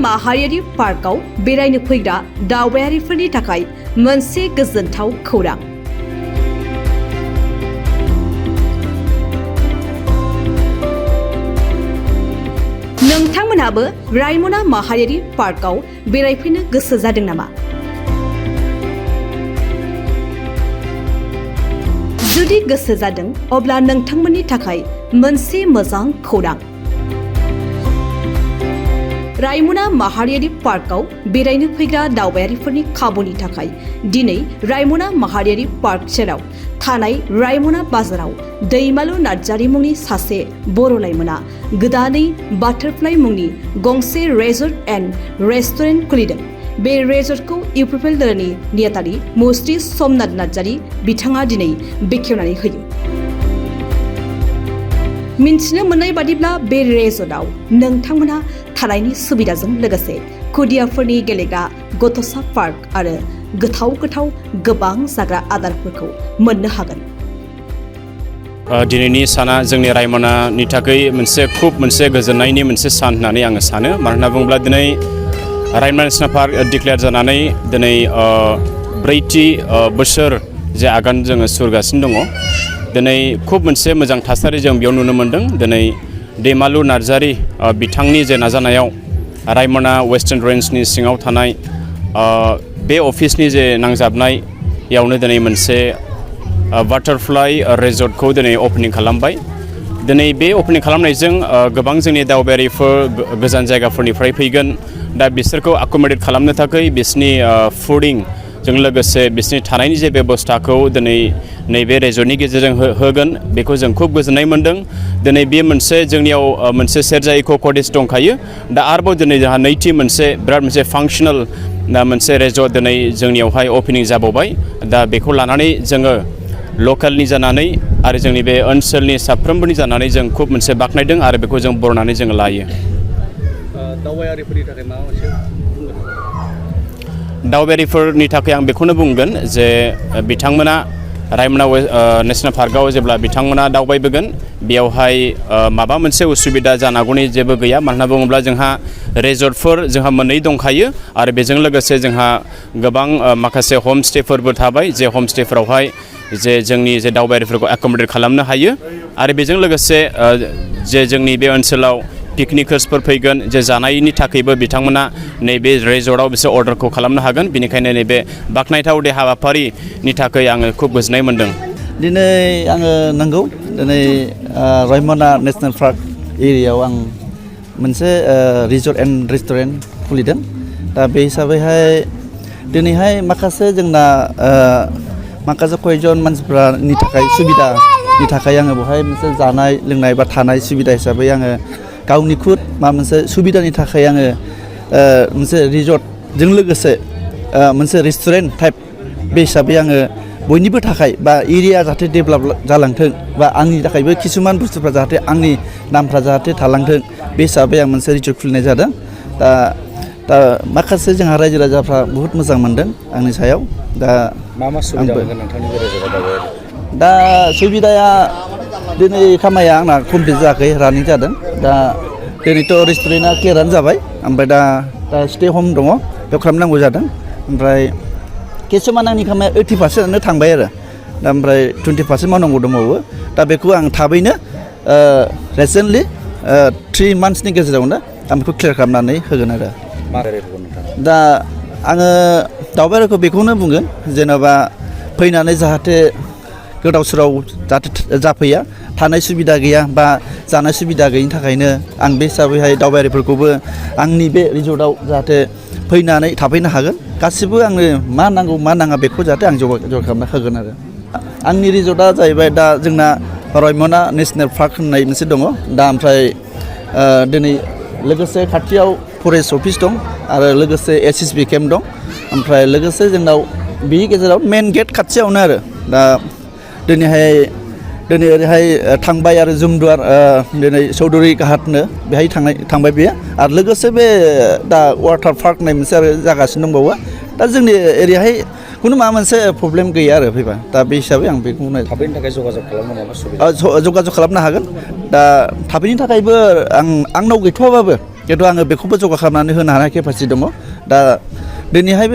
माहारियारि पार्कआव बेरायनो फैग्रा दावबायारिफोरनि थाखाय मोनसे गोजोनथाव खौरां। नोंथांमोनहाबो रायमना माहारियारि पार्कआव बेरायफैनो गोसो जादों नामा? जुदि गोसो जादों अब्ला नोंथांमोननि थाखाय मोनसे मोजां खौरां। रायमना माहारियारि पार्कआव बेरायनो फैग्रा दावबायारिफोरनि खाबुनि थाखाय दिनै रायमना माहारियारि पार्क सेराव थानाय रायमना बाजाराव दैमालु नार्जारी मुंनि सासे बर' लाइमोना गोदानै बाटारफ्लाइ मुंनि गंसे रेजर्ट एन्ड रेस्टुरेन्ट खुलिदों। बे रेजर्टखौ इउपिपिएल दोलोनि नेहाथारि मुस्रि समनाथ नार्जारी बिथाङा दिनै बेखेवनानै होयो। मिन्थिनो मोननाय बादिब्ला बे रेजर्टआव नोंथांमोनहा थानायनि सुबिदाजों लोगोसे खुदियाफोरनि गेलेग्रा बड'सा पार्क आरो गोथाव गोबां जाग्रा आदारफोरखौ मोननो हागोन। दिनैनि साना जोंनि रायमनानि थाखाय मोनसे गोजोननायनि मोनसे सान होननानै आङो सानो। मानो होनना बुङोब्ला दिनै रायमना नेसनेल पार्क डिक्लेयार जानानै दिनै 4थि बोसोर जे आगान जोङो सुरगासिनो दङ। दिनै खुब मोनसे मोजां थासारि जों बेयाव नुनो मोन्दों। दिनै दैमालु नार्जारी बिथांनि जे नाजानायाव रायमना वेस्टार्न रेन्जनि सिङाव थानाय बे अफिसनि जे नांजाबनायावनो दिनै मोनसे बाटारफ्लाइ रिजर्टखौ दिनै अपेनिं खालामबाय। दिनै बे अपेनिं खालामनायजों गोबां जोंनि दावबायारिफोर गोजान जायगाफोरनिफ्राय फैगोन। दा बिसोरखौ एकमडेट खालामनो थाखाय बिसोरनि फुडिं जों लोगोसे बिसोरनि थानायनि जे बेबस्थाखौ दिनै नैबे रेजर्टनि गेजेरजों होगोन। बेखौ जों खुब गोजोननाय मोन्दों। दिनै बे मोनसे जोंनियाव मोनसे सेरजा इक' कटेज दंखायो। दा आरोबाव दिनै जोंहा नैथि बिराद मोनसे फांसनेल मोनसे रेजर्ट दिनै जोंनियावहाय अपेनिं जाबावबाय। दा बेखौ लानानै जोङो लकेलनि जानानै आरो जोंनि बे ओनसोलनि साफ्रोमबोनि जानानै जों खुब मोनसे बाख्नायदों आरो बेखौ जों बरनानै जोङो लायो। दावबायारिफोरनि थाखाय आं बेखौनो बुंगोन जे बिथांमोना रायमना नेसनेल पार्कआव जेब्ला बिथांमोना दावबायबोगोन बेयावहाय माबा मोनसे उसुबिदा जानांगौनि जेबो गैया। मानो होनना बुङोब्ला जोंहा रेजर्टफोर जोंहा मोननै दंखायो आरो बेजों लोगोसे जोंहा गोबां माखासे हम स्टेफोरबो थाबाय। जे हम स्टेफोरावहाय जे जोंनि जे दावबायारिफोरखौ एकमडेट खालामनो हायो आरो बेजों लोगोसे जे जोंनि बे ओनसोलाव पिकनिकार्सफोर फैगोन जे जानायनि थाखायबो बिथांमोना नैबे रेजर्टआव बिसोर अर्डारखौ खालामनो हागोन। बेनिखायनो नैबे बाख्नायथाव दे हाबाफारिनि थाखाय आङो खुब गोजोननाय मोन्दों। दिनै आङो नंगौ दिनै रायमना नेसनेल पार्क एरियायाव आं मोनसे रिजर्ट एन्ड रेस्टुरेन्ट खुलिदों। दा बे हिसाबैहाय दिनैहाय माखासे जोंना माखासे कयजन मानसिफोरनि थाखाय सुबिदानि थाखाय आङो बेवहाय मोनसे जानाय लोंनाय बा थानाय सुबिदा हिसाबै आङो गावनि खुद मोनसे सुबिदानि थाखाय आङो मोनसे रिजर्टजों लोगोसे मोनसे रेस्टुरेन्ट टाइप बे हिसाबै आङो बयनिबो थाखाय बा एरिया जाहाथे डेभेलप जालांथों बा आंनि थाखायबो किसुमान बुस्थुफ्रा जाहाथे आंनि नामफ्रा जाहाथे थालांथों बे हिसाबै आं मोनसे रिजर्ट खुलिनाय जादों। दा माखासे जोंहा रायजो राजाफ्रा बुहुत मोजां मोनदों आंनि सायाव। दा मा सुबिदा मोनगोन नोंथांनि बे रेजर्टआव? दा सुबिदाया दिनै खामानिया आंना कमप्लिट जायाखै, रानिं जादों। दा दिनैथ' रेस्टुरेन्टआ क्लियारानो जाबाय। ओमफ्राय दा स्टे हम दङ, बेयाव खालामनांगौ जादों। ओमफ्राय किसुमान आंनि खामानिया 80% थांबाय आरो दा ओमफ्राय 20% मावनांगौ दंबावो। दा बेखौ आं थाबैनो रिसेन्टलि 3 मान्थ्सनि गेजेरावनो आं बेखौ क्लियार खालामनानै होगोन आरो। दा आङो दावबायारिखौ बेखौनो बुंगोन जेनेबा फैनानै जाहाथे गोदाव सोराव जाहाथे जाफैया, थानाय सुबिदा गैया बा जानाय सुबिदा गैयिनि थाखायनो आं बे हिसाबैहाय दावबायारिफोरखौबो आंनि बे रिजर्टआव जाहाथे फैनानै थाफैनो हागोन। गासिबो आंनो मा नांगौ मा नाङा बेखौ जाहाथे आं जगार खालामना होगोन आरो। आंनि रिजर्टआ जाहैबाय दा जोंना रायमना नेसनेल पार्क होननाय मोनसे दङ। दा ओमफ्राय दिनै लोगोसे खाथियाव फरेस्ट अफिस दं आरो लोगोसे SSB केम्प दं। ओमफ्राय लोगोसे जोंनाव बिनि गेजेराव मेन गेट खाथियावनो आरो दा दिनै ओरैहाय थांबाय आरो जुमदुवार दिनै चौधुरि घाटनो बेहाय थांबाय बेयो आरो लोगोसे बे दा वाटार पार्क होननाय मोनसे आरो जागासिनो दंबावो। दा जोंनि एरियाहाय खुनु माबा मोनसे प्रब्लेम गैया आरो फैबा। दा बे हिसाबै आं बेखौनो थाबैनो थाखाय जगाजग खालामनो हागोन। जगाजग खालामनो हागोन। दा थाबैनि थाखायबो आंनाव गैथ'वाबाबो खिन्थु आङो बेखौबो जगा खालामनानै होनो हानाय केपासिटि दङ दा दिनैहाय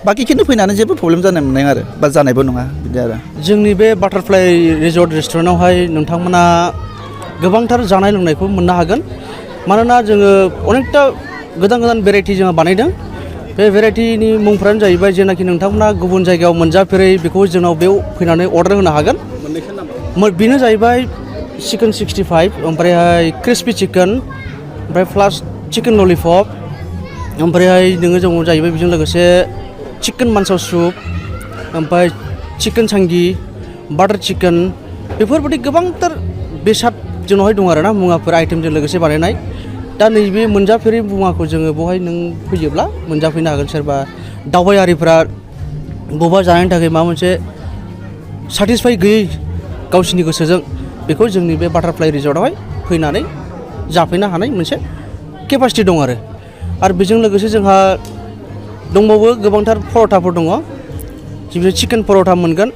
बाखिखिनि फैनानै जेबो प्रब्लेम जानाय मोननाय आरो बा जानायबो नङा बिदि आरो जोंनि बे बाटारफ्लाइ रिजर्ट रेस्टुरेन्टआवहाय नोंथांमोना गोबांथार जानाय लोंनायखौ मोननो हागोन मानोना जोङो अनेकथा गोदान गोदान भेराइटि जोङो बानायदों बे भेराइटिनि मुंफ्रानो जाहैबाय जेनाखि नोंथांमोना गुबुन जायगायाव मोनजाफेरै बेखौ जोंनाव बेयाव फैनानै अर्डार होनो हागोन बेनो जाहैबाय चिकेन 65 ओमफ्रायहाय क्रिस्पि चिकेन ओमफ्राय प्लास चिकेन ललिपप ओमफ्रायहाय नोङो जोंनाव जाहैबाय बेजों लोगोसे चिकेन मानसाव सुप ओमफ्राय चिकेन सांगि बाटार चिकेन बेफोरबायदि गोबांथार बेसाद जोंनावहाय दं आरोना मुवाफोर आइटेमजों लोगोसे बानायनाय दा नैबे मोनजाफेरै मुवाखौ जोङो बेवहाय नों फैयोब्ला मोनजाफैनो हागोन सोरबा दावबायारिफ्रा बबेबा जानायनि थाखाय माबा मोनसे सेटिसफाइ गैयै गावसिनि गोसोजों बेखौ जोंनि बे बाटारफ्लाइ रिजर्टआवहाय फैनानै जाफैनो हानाय मोनसे केपासिटि दं आरो बेजों लोगोसे जोंहा दंबावो गोबांथार पर'थाफोर दङ जेरै चिकेन पर'था मोनगोन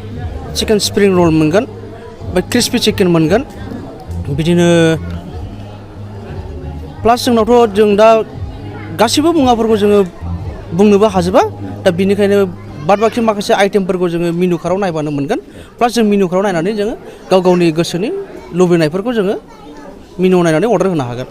चिकेन स्प्रिं रल मोनगोन ओमफ्राय क्रिस्पि चिकेन मोनगोन बिदिनो प्लास जोंनावथ' जों दा गासैबो मुवाफोरखौ जोङो बुंनोबो हाजोबा दा बिनिखायनो बाद बाखि माखासे आइटेमफोरखौ जोङो मेनु कार्डआव नायबानो मोनगोन प्लास जों मेनु कार्डआव नायनानै जोङो गाव गावनि गोसोनि लुबैनायफोरखौ जोङो मेनु नायनानै अर्डार होनो हागोन